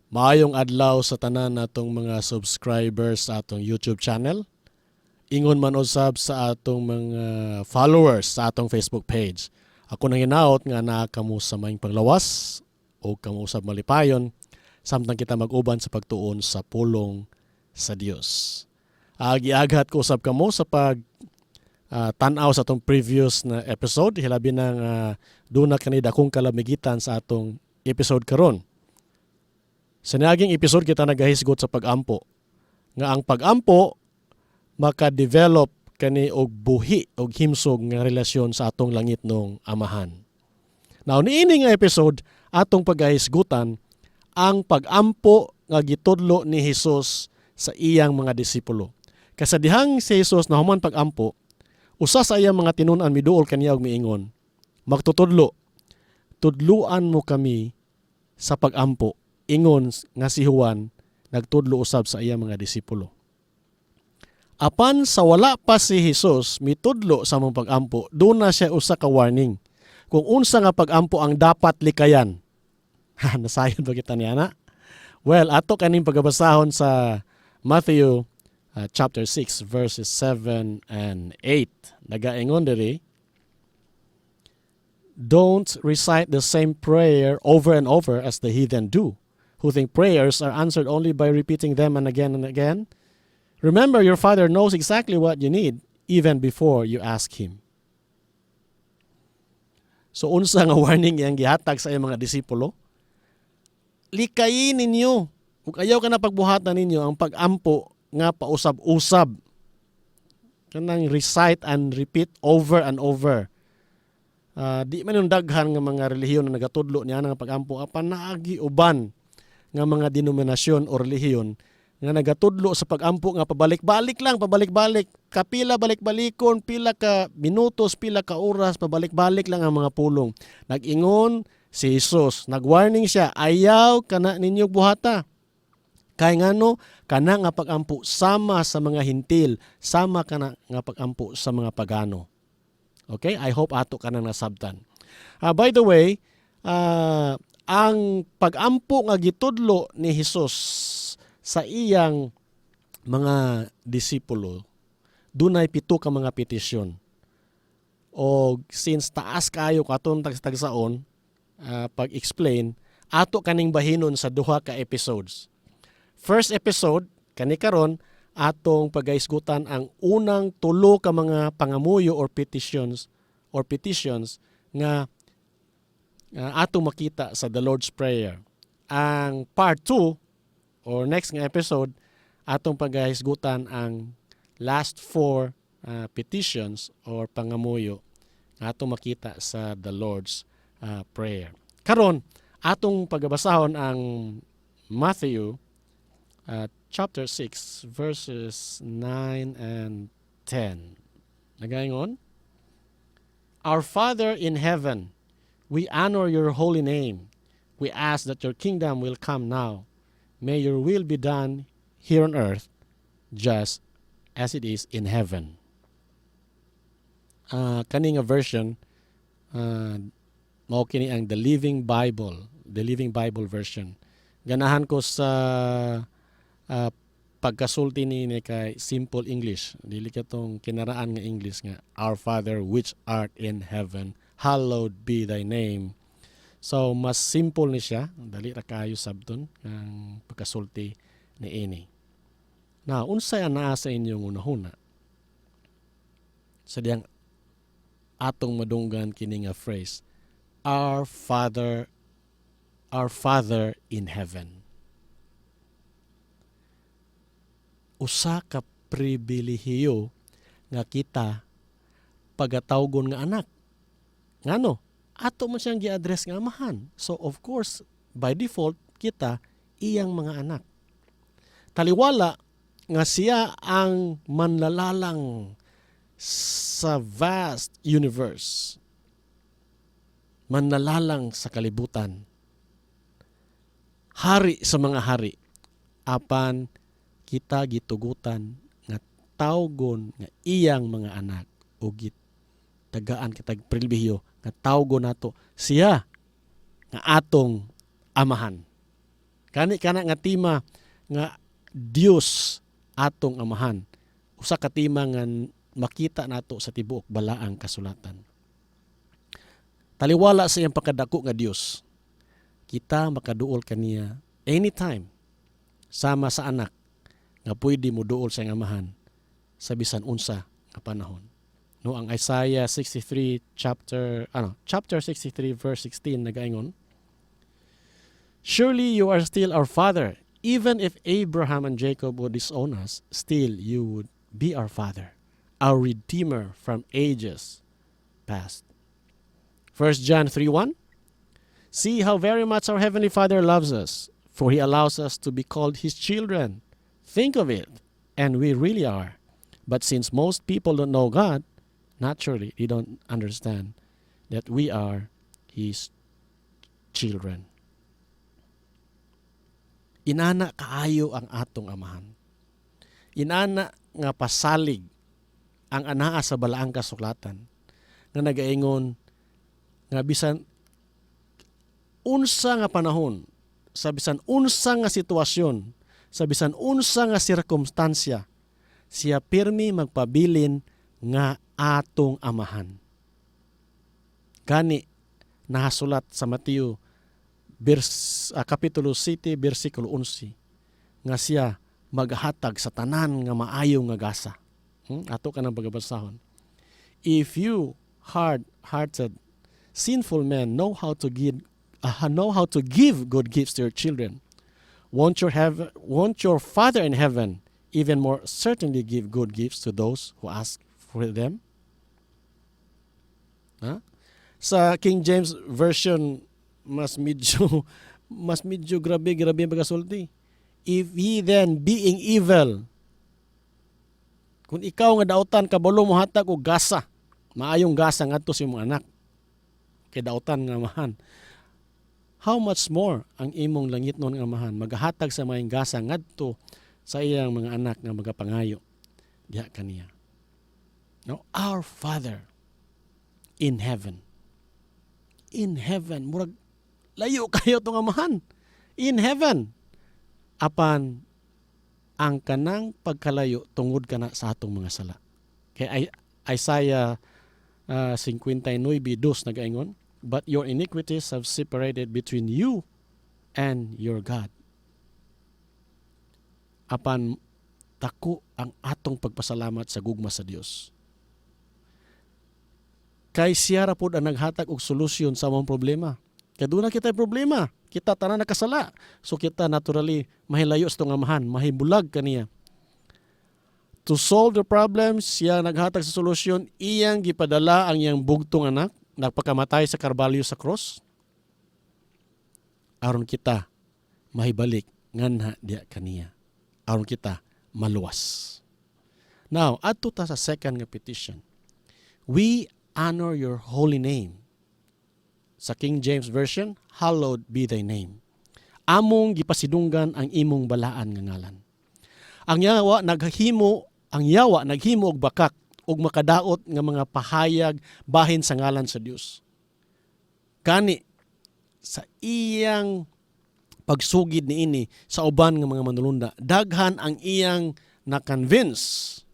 Maayong adlaw sa tanan natong mga subscribers sa atong YouTube channel. Ingon man usab sa atong mga followers sa atong Facebook page. Ako nang hinaot nga naa kamo sa maayong panglawas o kamo usab malipayon samtang kita mag-uban sa pagtuon sa pulong sa Dios. Giaghat ko usab kamo sa pag tan-aw sa atong previous na episode, hilabi na nga duna kani dakong kalamigitan sa atong episode karon. Sa niaging episode, kita nagahisgot sa pag-ampo. Nga ang pag-ampo maka-develop kani og buhi og himsog nga relasyon sa atong langitnong Amahan. Now, niini nga episode, atong pagahisgutan ang pag-ampo nga gitudlo ni Hesus sa iyang mga disipulo. Kay sa dihang si Hesus nahuman pag-ampo, usa sa iyang mga tinun-an miduol kaniya og miingon, "Magtutudlo, tudluan mo kami sa pag-ampo, ingon nga si Juan nagtudlo usab sa iyang mga disipulo." Apan sa wala pa si Hesus mitudlo sa mga pag-ampo, duna siya usa ka warning kung unsa nga pag-ampo ang dapat likayan. Nasayon ba kita niya na? Well, ato kaning pagabasahon sa Matthew chapter 6 verses 7 and 8. Nagaingon diri, "Don't recite the same prayer over and over as the heathen do, who think prayers are answered only by repeating them and again and again. Remember, your Father knows exactly what you need even before you ask Him." So unsa nga warning iyang gihatag sa iyang mga disipulo? Likayin ninyo ug ayaw kana pagbuhatan ninyo ang pag-ampo nga pausab-usab. Kanang recite and repeat over and over. Di man yung daghan nga mga relihiyon na nagatudlo niya nga pag-ampo, apan naa gyuy uban nga mga denominasyon o relihiyon nga nagatudlo sa pag-ampo nga pabalik-balik lang, pabalik-balik. Kapila balik-balikon, pila ka minutos, pila ka oras, pabalik-balik lang ang mga pulong. Nag-ingon si Jesus, nag-warning siya, ayaw kana ninyo buhata. Kay ngano, kana nga pag-ampo sama sa mga Hentil, sama kana nga pag-ampo sa mga pagano. Okay? I hope ato kana nasabtan. By the way, ang pag-ampo nga gitudlo ni Hesus sa iyang mga disipulo, dunay pito ka mga petisyon. O since taas kayo katong tagsaon pag-explain, ato kaning bahinon sa duha ka episodes. First episode kani karon, atong pagahisgutan ang unang tulo ka mga pangamuyo or petitions nga atong makita sa the Lord's Prayer. Ang part 2 or next nga episode, atong pagahisgutan ang last four petitions or pangamuyo nga atong makita sa the Lord's Prayer. Karon, atong pagabasahon ang Matthew chapter 6 verses 9 and 10. Nagaingon, "Our Father in heaven, we honor your holy name. We ask that your kingdom will come now. May your will be done here on earth just as it is in heaven." Kani nga version mao kini ang The Living Bible, The Living Bible version. Ganahan ko sa pagkasulti ni kay simple English. Dili katong kinaraan nga English nga "Our Father which art in heaven, hallowed be thy name." So mas simple ni siya, dali ra kaayo sabton ang pagkasulti ni ini. Now, unsay anaa sa inyong hunahuna sa diyang atong madunggan kini nga phrase, "Our Father, our Father in heaven"? Usa ka pribilehiyo nga kita pagatawgon nga anak. Ngano? Ato man siyang gi-address nga Amahan. So of course, by default, kita iyang mga anak. Taliwala nga siya ang manlalalang sa vast universe. Manlalalang sa kalibutan. Hari sa mga hari. Apan kita gitugutan nga tawgon nga iyang mga anak o gitagaan kitag pribilehiyo nga tawgon nato siya nga atong Amahan. Kani kana nga tema nga Dios atong Amahan, usa ka tema nga makita nato sa tibuok Balaang Kasulatan. Taliwala sa iyang pagkadako nga Dios, kita makaduol kaniya anytime, sama sa anak nga pwede mo duol sa iyang amahan sa bisan unsa nga panahon. No, ang Isaiah 63 chapter ano, chapter 63 verse 16 nagaingon, "Surely you are still our Father. Even if Abraham and Jacob would disown us, still you would be our Father, our Redeemer from ages past." 1 John 3:1. "See how very much our Heavenly Father loves us, for He allows us to be called His children. Think of it, and we really are. But since most people don't know God, naturally they don't understand that we are His children." Inana kaayo ang atong Amahan. Inana nga pasalig ang anaa sa Balaang Kasulatan nga nagaingon nga bisan unsa nga panahon, sa bisan unsa nga sitwasyon, sa bisan unsa nga sirkumstansya, siya pirmi magpabilin nga atong Amahan. Gani nahasulat sa Mateo kapitulo 7 bersikulo 11 nga siya maghatag sa tanan nga maayo nga gasa. Ato ka ng pagabasahon. "If you hard-hearted, sinful men know how to give good gifts to your children, won't your Father in heaven even more certainly give good gifts to those who ask for them?" Ha? Sa King James Version, mas medyo grabe grabe ang pagkasulti. "If ye then, being evil," kung ikaw nga dautan kabalo mo hatag og gasa, maayong gasa ngadto sa imong anak, kay dautan nga amahan, how much more ang imong langitnon nga Amahan magahatag sa maayong gasa ngadto sa iyang mga anak nga magapangayo diha kaniya? No, our Father in heaven. In heaven, murag layo kayo tong Amahan. In heaven. Apan ang kanang pagkalayo tungod kana sa atong mga sala. Kay Isaiah 59:2 nagaingon, "But your iniquities have separated between you and your God." Apan dako ang atong pagpasalamat sa gugma sa Dios. Kay siya ra pod ang naghatag og solusyon sa among problema. Kay duna kita problema. Kita tanan nakasala. So kita naturally mahilayo sa atong Amahan, mahibulag kaniya. To solve the problem, siya naghatag sa solusyon, iyang gipadala ang iyang bugtong anak, nagpakamatay sa Karbalyo sa cross. Aron kita mahibalik nganha diha kaniya. Aron kita maluwas. Now, adto ta sa second nga petition. "We honor your holy name." Sa King James Version, "Hallowed be thy name." Among gipasidunggan ang imong balaan nga ngalan. Ang yawa naghimo og bakak og makadaot nga mga pahayag bahin sa ngalan sa Dios. Gani sa iyang pagsugid niini sa uban nga mga manulunda, daghan ang iyang na-convince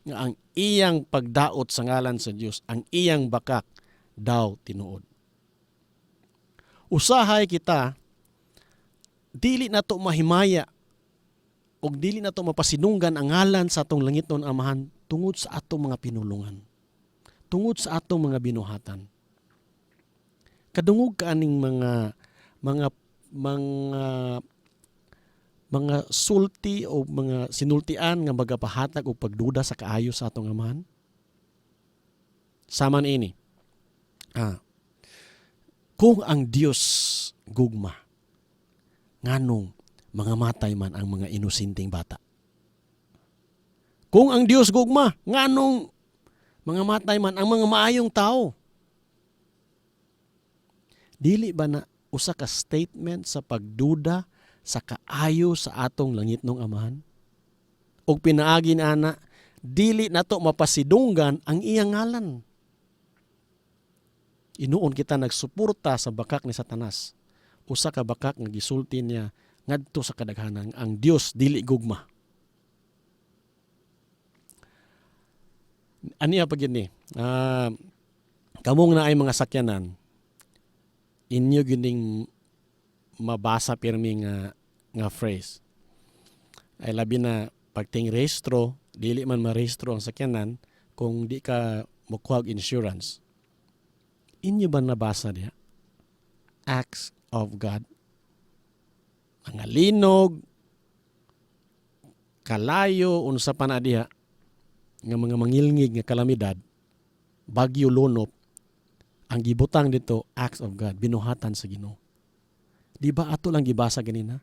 nga ang iyang pagdaot sa ngalan sa Dios, ang iyang bakak daw tinuod. Usahay kita dili nato mahimaya ug dili nato mapasinunggan ang ngalan sa atong langitnon Amahan tungod sa atong mga pinulungan, tungod sa atong mga binuhatan. Kadungog ka aning mga sulti o mga sinultian nga magapahatag og pagduda sa kaayo sa atong Amahan? Sama niini. Kung ang Dios gugma, nganong mga matay man ang mga inosenteng bata? Kung ang Dios gugma, nganong mga matay man ang mga maayong tao? Dili ba na usa ka statement sa pagduda sa kaayo sa atong langitnong Amahan? Og pinaagi ni ana, dili nato mapasidunggan ang iyang ngalan. Inuon kita nagsuporta sa bakak ni Satanas. Usa ka bakak nga gisulti niya ngadto sa mga manulunda. ngadto sa kadaghanan ang Dios dili gugma. Aniya pa gyud ni. Kamong naay mga sakyanan, inyo gining mabasa pirmi nga phrase. Ay labi na pagting rehistro, dili man marehistro ang sakyanan kung di ka mokuha og insurance. Inyo ba nabasa diha? Acts of God. Mga linog, kalayo, unsa pa na diha, nga mga mangilngig nga kalamidad, bagyo, lonop, ang gibutang dito, acts of God, binuhatan sa Ginoo. Di ba ato lang gibasa ganina?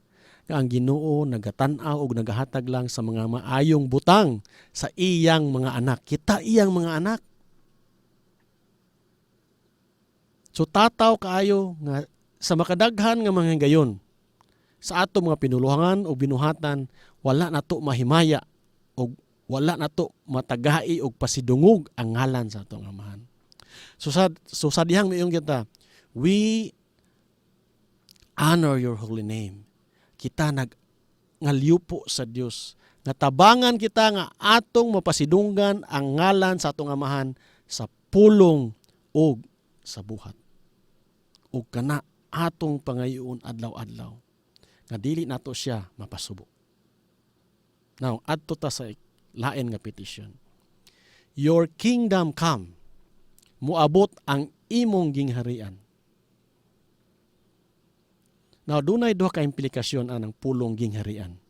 Nga ang Ginoo nagatan-aw og nagahatag lang sa mga maayong butang sa iyang mga anak. Kita iyang mga anak. So tataw kaayo nga sa makadaghan nga mga gayon sa ato mga pinuluhangan o binuhatan, wala nato mahimaya og wala nato matagai og pasidungog ang ngalan sa atong Amahan. So sa dihang miingon kita, "We honor your holy name." Kita nag ngalyupo sa Dios nga tabangan kita nga atong mapasidunggan ang ngalan sa atong Amahan sa pulong ug sa buhat. Ug kana atong pangayoon adlaw-adlaw nga dili nato siya mapasubo. Now, adto ta sa lain nga petition. Your kingdom come. Muabot ang imong gingharian. Now, dunay duha ka implikasyon anang pulong gingharian.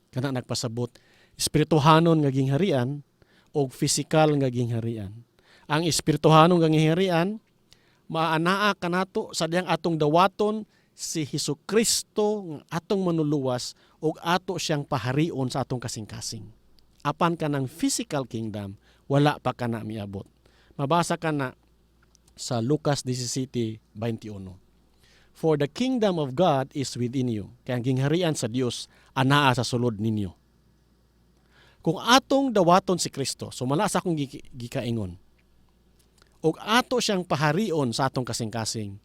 Kana nagpasabot espirituhanon nga gingharian o physical nga gingharian. Ang espirituhanon nga gingharian maanaa kanato sa dihang atong dawaton si Hesus Kristo nga atong manuluwas ug ato siyang paharion sa atong kasing-kasing. Apan kanang physical kingdom, wala pa kana miabot. Mabasa kana sa Lucas 17:21. "For the kingdom of God is within you." Kaya ang gingharian sa Dios anaa sa sulod ninyo. Kung atong dawaton si Kristo, sumala sa akong gikaingon, ug ato siyang paharion sa atong kasing-kasing,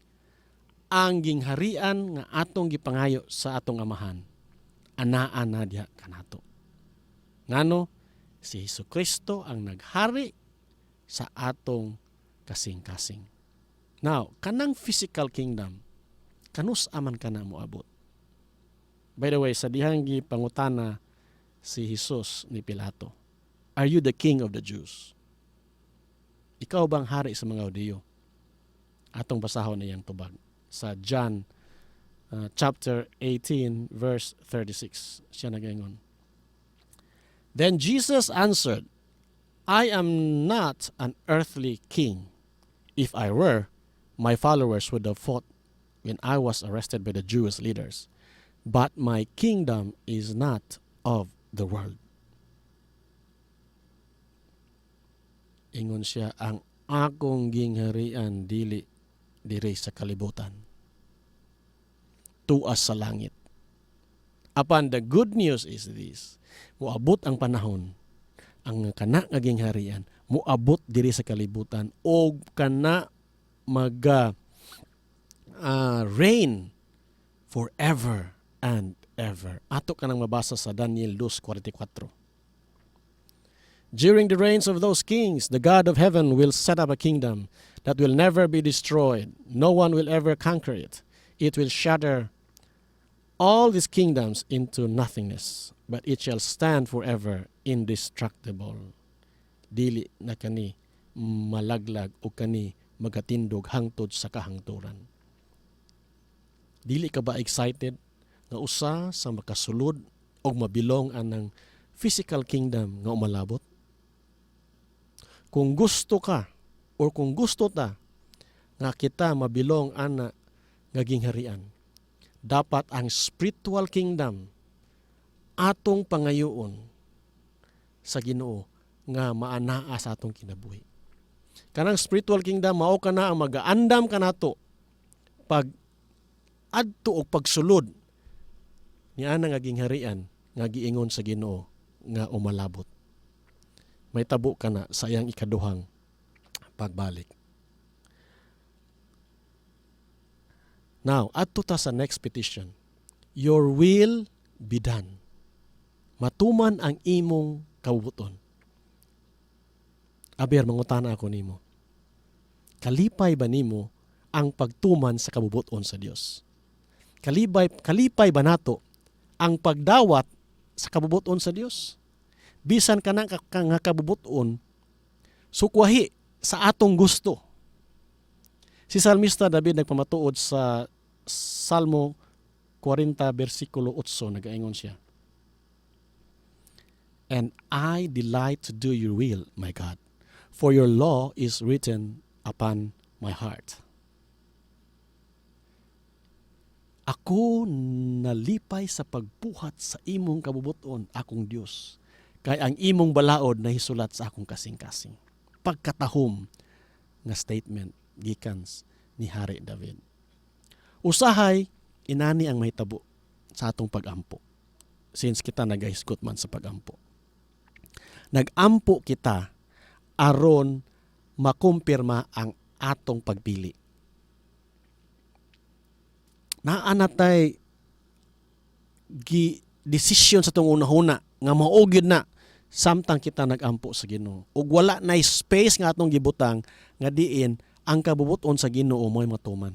ang gingharian nga atong gipangayo sa atong Amahan, anaa na diha kanato. Ngano si Hesus Kristo ang naghari sa atong kasing-kasing. Now, kanang physical kingdom, kanus aman kana moabot? By the way, sa dihang gipangutana si Jesus ni Pilato, "Are you the king of the Jews?" "Ikaw bang hari sa mga Hudiyo?" Atong basahon iyang tubag sa John chapter 18 verse 36. Siya nagaingon. Then Jesus answered, "I am not an earthly king. If I were, my followers would have fought when I was arrested by the Jewish leaders. But my kingdom is not of the world." Ingon siya, "Ang akong gingharian dili diri sa kalibutan. Tuas sa langit." Apan the good news is this: moabot ang panahon, ang kana nga gingharian moabot diri sa kalibutan og kana maga reign forever and ever. Ato kanang mabasa sa Daniel 2:44. "During the reigns of those kings, the God of heaven will set up a kingdom that will never be destroyed. No one will ever conquer it. It will shatter all these kingdoms into nothingness, but it shall stand forever, indestructible." Dili na kani malaglag o kani magatindog hangtod sa kahangturan. Dili ka ba excited nga usa sa makasulod og mabilong anang physical kingdom nga umalabot? Kung gusto ka or kung gusto ta nga kita mabilong ana nga gingharian, dapat ang spiritual kingdom atong pangayoon sa Ginoo nga maanaa sa atong kinabuhi. Kanang spiritual kingdom mao kana ang magaandam kanato pag adto og pagsulod niana nga gingharian nga giingon sa Ginoo nga umalabot. Mahitabo kana sa iyang ikaduhang pagbalik. Now, adto ta sa next petition. Your will be done. Matuman ang imong kabubuton. Aber, mangutana ako nimo. Kalipay ba nimo ang pagtuman sa kabubuton sa Dios? Kalipay ba nato ang pagdawat sa kabubuton sa Dios? Bisan kana nga kabubuton sukwahi sa atong gusto. Si Salmista David nagpamatuod sa Salmo 40 versikulo 8, nagaingon siya, "And I delight to do your will, my God, for your law is written upon my heart." Ako nalipay sa pagbuhat sa imong kabubuton, akong Dios, kay ang imong balaod nahisulat sa akong kasing-kasing. Pagkatahom nga statement gikan ni Hari David. Usahay inani ang mahitabo sa atong pagampo. Since kita nagahisgot man sa pagampo. Nagampo kita aron makumpirma ang atong pagpili. Naa na tay gi desisyon sa atong unahuna nga mao gyud na samtang kita nagampo sa Ginoo. Ug wala na space nga atong gibutang nga diin ang kabubuton sa Ginoo mo'y matuman.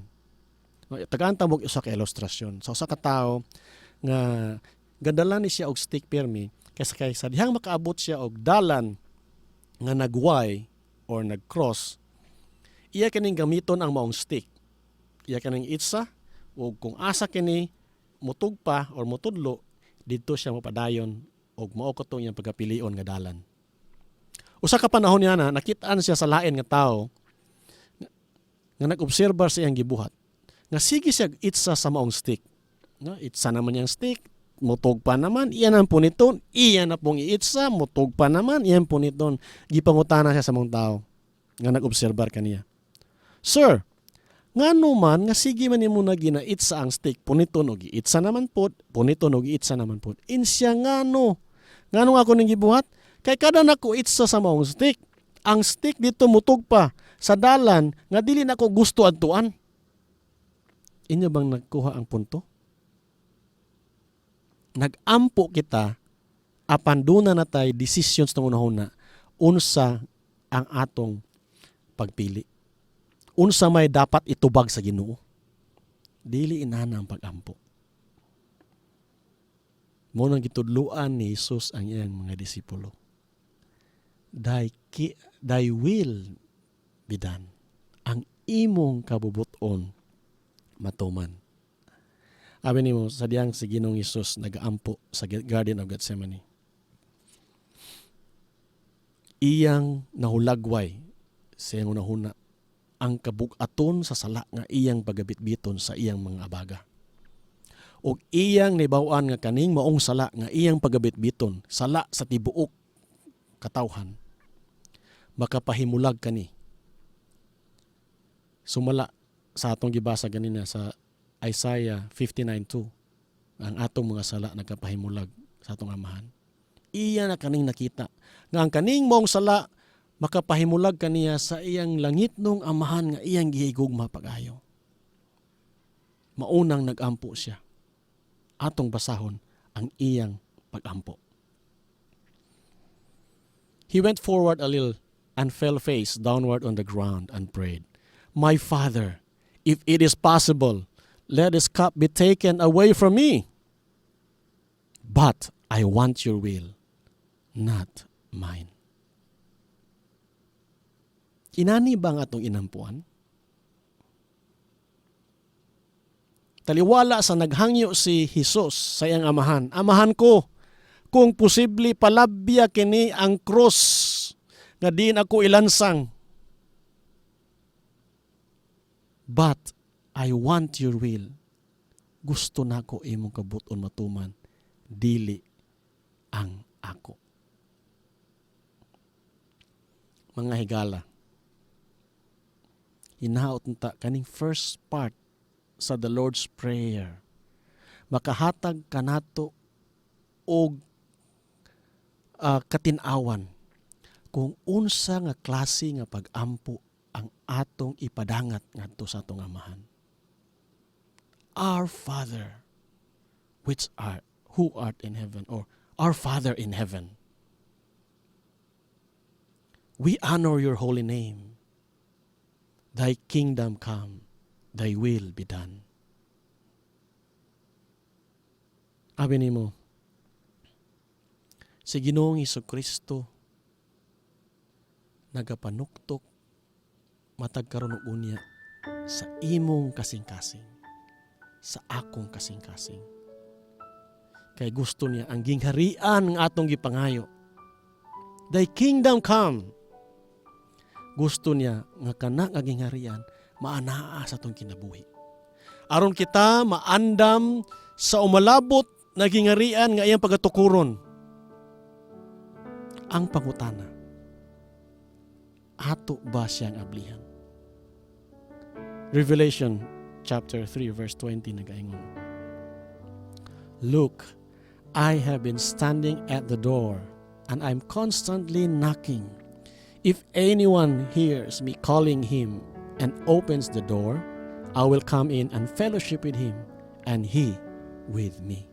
Tagaan ta mo usa ka ilustrasyon. Sa usa ka tawo nga gadala ni siya og stick pirmi kaysa kay sa dihang makaabot siya og dalan nga nag-Y or nag-cross, iya kining gamiton ang maong stick. Iya kining itsa ug kung asa kini mutugpa or mutudlo, didto siya mopadayon og mao katong iyang pagkapilion nga dalan. Usa ka panahon niya na nakitaan siya sa lain nga tawo nga nag-obserba sa iyang gibuhat. Nga sige siya itsa sa maong stick. No, itsa naman niyang stick, mutugpa naman, iyan ang puniton, iyan na pong iitsa, mutugpa naman, iyan puniton. Gipangutana siya sa maong tao nga nag-obserbar kaniya. "Sir, ngano man nga sige man nimo na ginaitsa ang stick, puniton og iitsa naman pod, puniton og iitsa naman pod?" Insya, "Ngano? Ngano nga ako ning gibuhat? Kay kada nako itsa sa maong stick, ang stick dito mutugpa sa dalan nga dili nako gusto adtuan." Inyo bang nagkuha ang punto? Nagampo kita apan duna na tay decisions ng unahuna unsa ang atong pagpili. Unsa may dapat itubag sa Ginoo. Dili inana ang pagampo. Mao nang gitudluan ni Jesus ang iyang mga disipulo. Thy will be done. Ang imong kabubuton matuman. Abi nimo sa diyang si Ginoong Hesus nagaampo sa Garden of Gethsemane, iyang nahulagway sa iyang hunahuna ang kabug-aton sa sala nga iyang pagabitbiton sa iyang mga abaga. Og iyang nahibaw-an nga kaning maong sala nga iyang pagabitbiton, sala sa tibuok katawhan, makapahimulag kani. Sumala sa atong gibasa ganina sa Isaiah 59:2, ang atong mga sala nagkapahimulag sa atong Amahan. Iya na kaning nakita nga ang kaning maong sala makapahimulag kaniya sa iyang langitnong Amahan nga iyang gihigugma pag-ayo. Maunang nagampo siya. Atong basahon ang iyang pagampo. He went forward a little and fell face downward on the ground and prayed, "My Father, if it is possible, let this cup be taken away from me. But I want your will, not mine." Inani ba ang atong inampuan? Taliwala sa naghangyo si Hesus sa iyang Amahan, "Amahan ko, kung posible palabya kini ang krus nga diin ako ilansang. But I want your will." Gusto nako imong kabuton matuman, dili ang ako. Mga higala, hinaot ta kaning first part sa the Lord's Prayer makahatag kanato og katin-awan kung unsa nga klase nga pag-ampo ang atong ipadangat ngadto sa atong Amahan. Our Father Which art, who art in heaven, or our Father in heaven. We honor your holy name. Thy kingdom come, thy will be done. Abi nimo, si Ginoong Kristo nagapanuktok matag karon ug unya sa imong kasing-kasing, sa akong kasing-kasing. Kay gusto niya ang gingharian ng atong gipangayo. Thy kingdom come. Gusto niya nga kana nga gingharian maanaa sa atong kinabuhi. Aron kita maandam sa umalabot na gingharian nga iyang pagatukuron. Ang pangutana, ato ba siyang ablihan? Revelation chapter 3 verse 20 nagaingon, "Look, I have been standing at the door and I'm constantly knocking. If anyone hears me calling him and opens the door, I will come in and fellowship with him and he with me."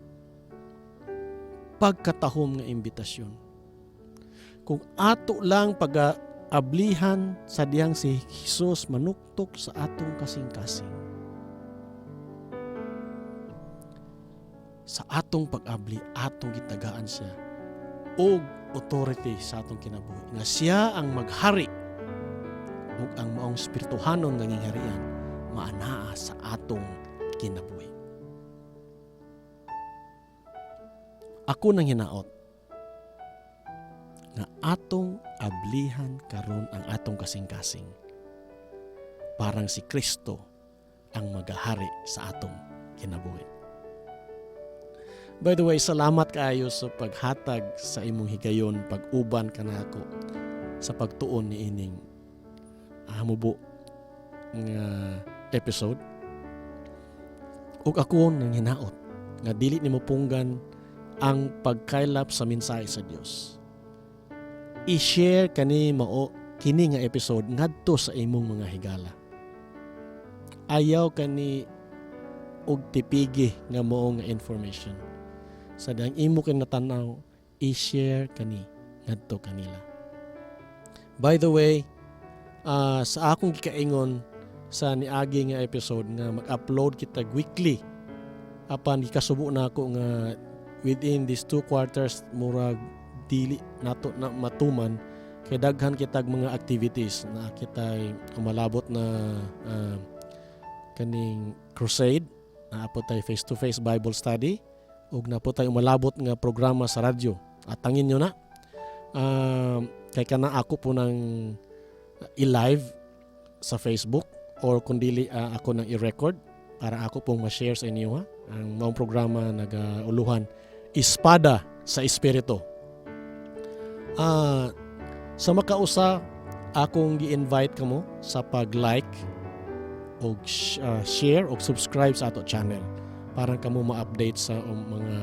Pagkatahom nga imbitasyon. Kung ato lang pag-ablihan sa dihang si Jesus manuktok sa atong kasing-kasing, sa atong pag-abli, atong gitagaan siya og authority sa atong kinabuhi nga siya ang maghari ug ang maong espirituhanon nga gingharian maanaa sa atong kinabuhi. Ako nang hinaot nga atong ablihan karon ang atong kasing-kasing. Parang si Kristo ang magahari sa atong kinabuhi. By the way, salamat kaayo sa paghatag sa imong higayon, pag-uban kanako sa pagtuon ni ining hamubo nga episode. Ug ako nang hinaot nga dili nimo punggan ang pagkaylap sa mensahe sa Dios. I-share kani mao kini nga episode ngadto sa imong mga higala. Ayaw kani og tipigi nga mao nga information. Sa dang imo kay natanaw, i-share kani ngadto kanila. By the way, sa akong gikaingon sa niagi nga episode nga mag-upload kita weekly, apan gikasubo na ako nga within these 2 quarters murag dili nato na matuman kay daghan kitag mga activities na kitay umalabot na kaning crusade, naa po tay face to face Bible study ug naa po tay umalabot nga programa sa radyo. Atangin nyo na kay kana ako po nang i-live sa Facebook or kung dili ako nang i-record para ako pong ma-share sa inyo, ha. Ang maong programa nagauluhan Espada sa Espiritu. Sa makausa, akong gi-invite kamo sa pag-like og share og subscribe sa ato channel para kamo ma-update sa mga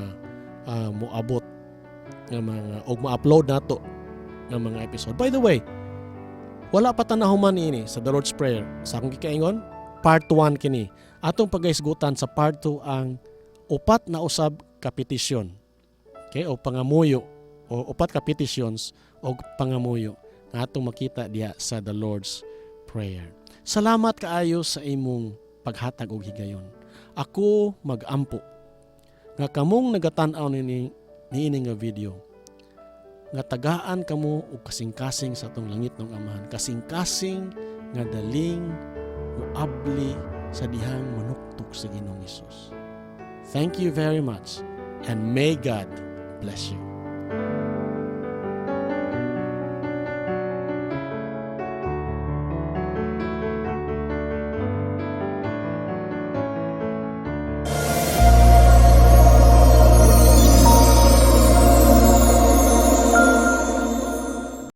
moabot nga mga og ma-upload nato nga mga episode. By the way, wala pa ta nahuman ini sa The Lord's Prayer. Sa akong gikaingon, part 1 kini. Atong pagahisgutan sa part 2 ang upat na usab ka petisyon. Okay, o pangamuyo o upat ka petitions o pangamuyo nga atong makita diha sa The Lord's Prayer. Salamat kaayo sa imong paghatag og higayon. Ako mag-ampo nga kamong nagatan-aw nini niini nga video nga tagaan kamo og kasing-kasing sa atong langitnong Amahan, kasing-kasing nga daling moabli sa dihang manuktok sa Ginoong Hesus. Thank you very much and may God bless you.